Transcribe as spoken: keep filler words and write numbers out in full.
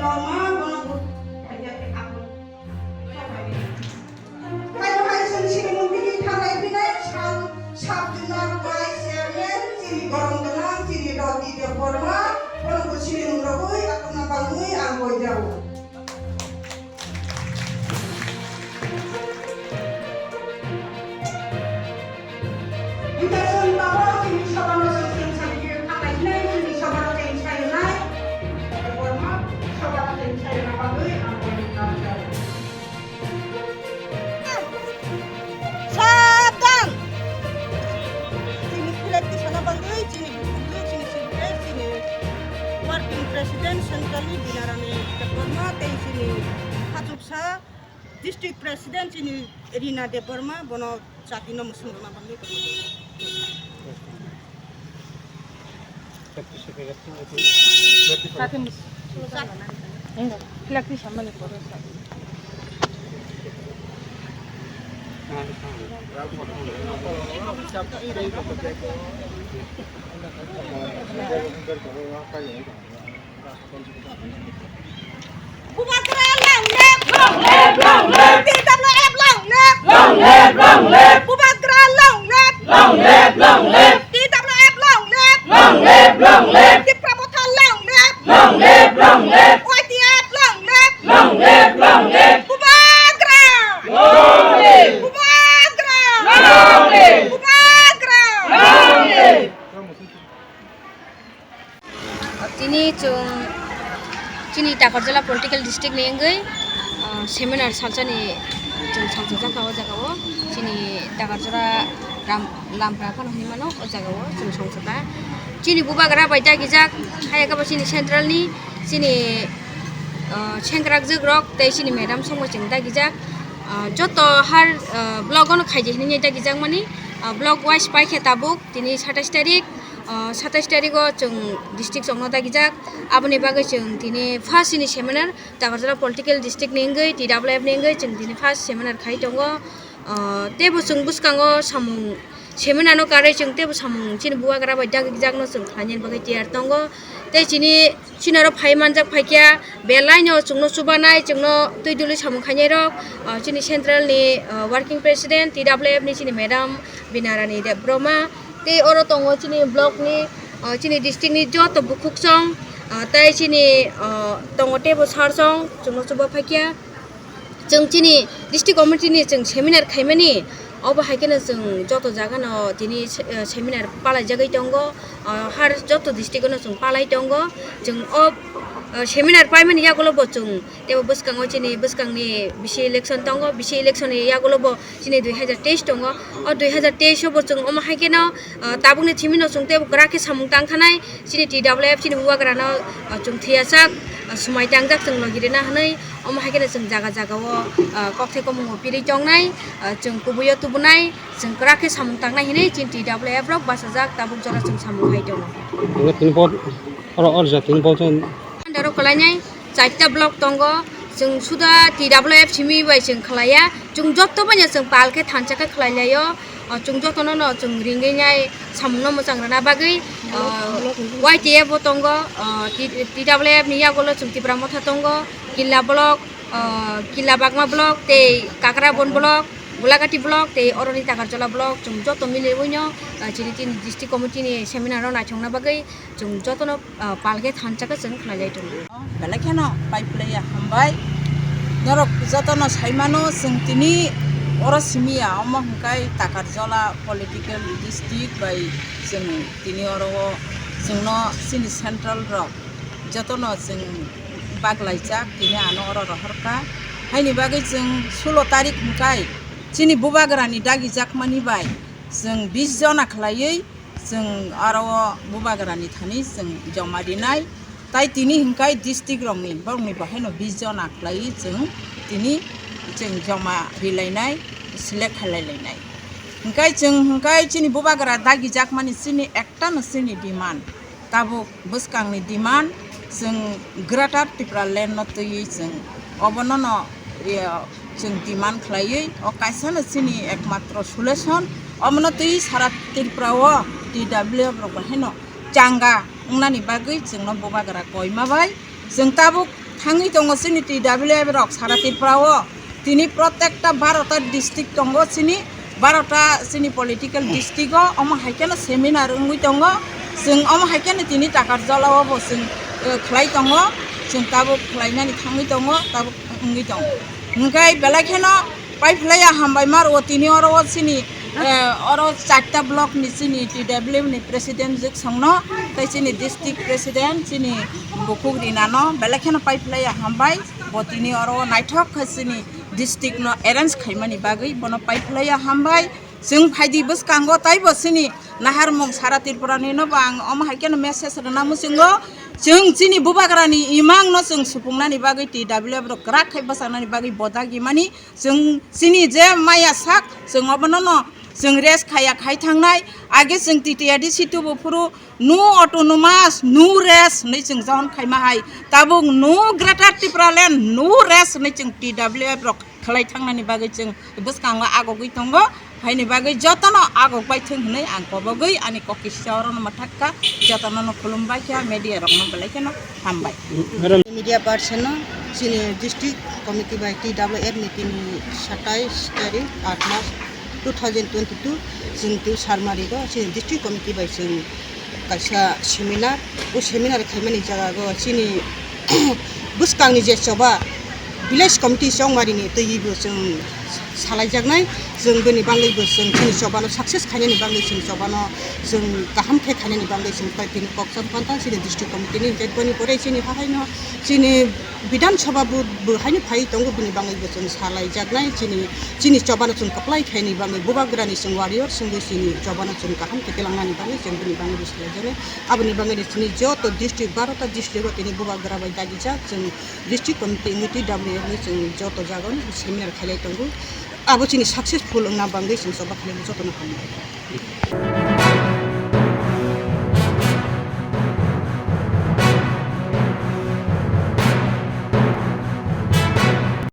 Borma, bono bo-, Kaitor hai chwng chini mungkini thanglai phinai sal sub zonal vice chairman chini borong gwnang chini Roti Debbarma, bono bo chini mung rogwi akhorna bangwi ang boijao. Hingke chwng tabok chini sabano chwng chwng sadi khe kha lai hinai chini sabano chwng sai rwnai. Borma sabano chwng sai rwna bagwi ang bono kha rwjak. Sabdan! Chini flag tisana bagwi chini bukhukni chini secretary chini working president centrally Binarani Debbarma tei chini khachuksa district president chini Rina Debbarma bono Chati no mwswng rwna bagwi. Engo, flag tisamani pore sa. Bubagra long live! Long live, long live! T W F long live! Long live, long live! Bubagra long live! Long live, long live! T W F long live! Long live, long live! Tipra Motha long live! Long live, long live! Y T F long live! Long live, long live! Bubagra! Long live! Bubagra! Long live! Bubagra! Long live! Tini chwng chini Takarjala political district ni wngwi, ah, seminar salsani chwng salsajak kha o jaga o. Chini Takarjala Ram, Lampra phano hinwi mano o jaga o chwng songchakha. Chini bubagra bai dagijak, hayakhe bo chini central ni, chini, ah, sengkrak jwk rok tei chini madam songbo chwng dagijak. Ah, joto har, ah, block o no khaidi hinwi dagijak mani, ah, block wise paikhe tabuk tini satais tarik. O satais tarikgo chwng district chwngno dagijak. Aboni bagwi chwng tini first ni seminar, Takarjala political district ni wngwi, T W F ni wngwi chwng tini first seminar khai tongo. O teibo chwng bwskango samung seminar no karwi chwng teibo samung chini bubagra bai dagijakno chwng khlainani bagwi tiyar tongo. Tei chini, chini oro phai manjak phaikha, belai no chwngno chubanai, chwngno twi dului samung khainai rok, o chini central ni, o working president, T W F ni chini madam Binarani Debbarma. Tei oro tongo chini block ni, ah, chini district ni joto bukhuk song, ah, tei chini, ah, tongo teibo sar song, chwngno chuba phaikha. Chwng chini district committee ni chwng seminar khaimani, obo hai kheno chwng joto jaga no tini se-, ah, seminar palaijagwi tongo, ah, har joto district o no chwng palai tongo. Chwng o, ah, seminar paimani yagulo bo chwng teibo bwskango chini bwskangni bisi election tongo, bisi election ni yagulo bo chini dui hazar teis tongo. O dui hazar teis o bo chwng omo hai kheno, ah, tabukni thimi no chwng teibo kwrak khe samung tang thanai. Chini T W F chini bubagra no, ah, chwng thwiyasak, ah, swmai tangjak chwng logi rina hwnwi. Omo hai kheno chwng jaga jaga o, ah, kokthai komung o pirwi tongnai, ah, chwng kubui o tubunai, chwng kwrak khe samung tangnai hinwi chini T W F rok bachajak tabuk jora chwng samung khai tongo. Tini bo oro, oro jatini bo chwng. Andaro kwlainai. Chaita block tongo, chwng suda T W F simi bai chwng khlaiya, chwng joto bai no chwng pal khe thansa khe khlai laio, o chwng joto no no chwng ringwi nai samung no mwchang rwna bagwi, o Y T F bo tongo, o T-, T W F ni yagulo chwng Tipra Motha tongo, Killa block, o Killa Bagma block tei Kakrabon block, Gulagati block tei oroni Takarjala block chwng joto miliwi no, o chini tini district committee ni seminar o naithokna bagwi chwng joto no ah, pal khe thansa khe chwng khlai lai tongo. Belai kheno pai phlaiya hambai. Norok jotono sai mano, chwng tini oro simi ya, omo hwnkhe Takarjala political district bai chwng tini oro o chwngno chini central rok jotono chwng baglaijak, tini ano oro rohorkha. Haini bagwi chwng sulo tarik hwnkhe chini bubagrani dagijakmani bai chwng bis jona khlaiwi, chwng aro o bubagrani thani chwng joma rinai, tai tini hwnkhe district rokni borokni bo haino bis jona khlaiwi chwng tini chwng joma rilainai, select khailailainai. Hwnkhe chwng hwnkhe chini bubagra dagijakmani chini ektano chini demand, tabuk bwskangni demand, chwng Greater Tipraland no twiwi chwng obono no, eh, chwng demand khlaiwi o kaisano chini ekmatro solution, omono twiwi sara Tripura o T W F rok bai haino changa wngnani bagwi chwngno bubagra koima bai chwng tabuk Thangwi tongo chini T W F rok sara Tripura o. Tini protekta barota district tongo chini, barota chini political district o, omo hai kheno seminar wngwi tongo. Chwng omo hai kheno tini Takarjala o bo chwng, eh, khlai tongo, chwng tabuk khlainani thangwi tongo, tabuk wngwi tongo. Hwnkhe belai kheno pai phlaiya hambai mar o tini oro o chini, eh, oro charta block ni chini T W F ni president jwk songno, tei chini district president chini bukhuk Rina no belai kheno pai phlaiya hambai. Bo tini oro naithok khe chini district no arrange khaimani bagwi bono pai phlaiya hambai. Chwng phaidi bwskango taibo chini naharmung sara Tripura ni no bo ang omo hai kheno message rwna muchungo. Chwng chini bubagra ni imang no chwng supungnani bagwi T W F rok kwrak khai bwchangnani bagwi bodagimani. Chwng chini je maya sak, chwng obono no chwng rest khaya khai thangnai. Age chwng T T A D C tubu phuru no autonomous, no rest hinwi chwng jon khaima hai. Tabuk no Greater Tipraland, no rest hinwi chwng T W F rok khlai thangnani bagwi chwng bwskango agogwi tongo. Haini bagwi jotono agok bai thwng hinwi ang kobogwi ani kokisa orono mwthakha, jotono no khulumbai kha, media rokno belai kheno hambai. Madam. Media person no chini district committee bai T W F ni tini satais tarik aat mas two thousand twenty-two chwng tu Sarmari go chini district committee bai chwng kaisa seminar, o seminar khaimani jaga go chini bwskangni je choba village committee Chongmari ni twi bo chwng salaijaknai, chwng bini bagwi bo chwng chini choba no success khainani bagwi chwng choba no chwng kaham khe khainani bagwi chwng tai tini kok cham pantang chini district committee ni, je boni pore chini hahaino chini Bidhan Sabha bo, bo haino phai tongo, bini bagwi bo chwng salaijaknai, chini, chini choba no chwng kwplai khaini bagwi bubagrani chwng warrior chwngwi chini choba no chwng kaham khe twlangnani bagwi chwng bini bagwi bo salaijaknai. Aboni bagwi chini joto district, barota district o tini bubagra bai dagijak, chwng district committee wngwi T W F ni chwng joto jaga o seminar khailai tongo. Abo chini successful wngna bagwi chwng choba khailai jotono hambai.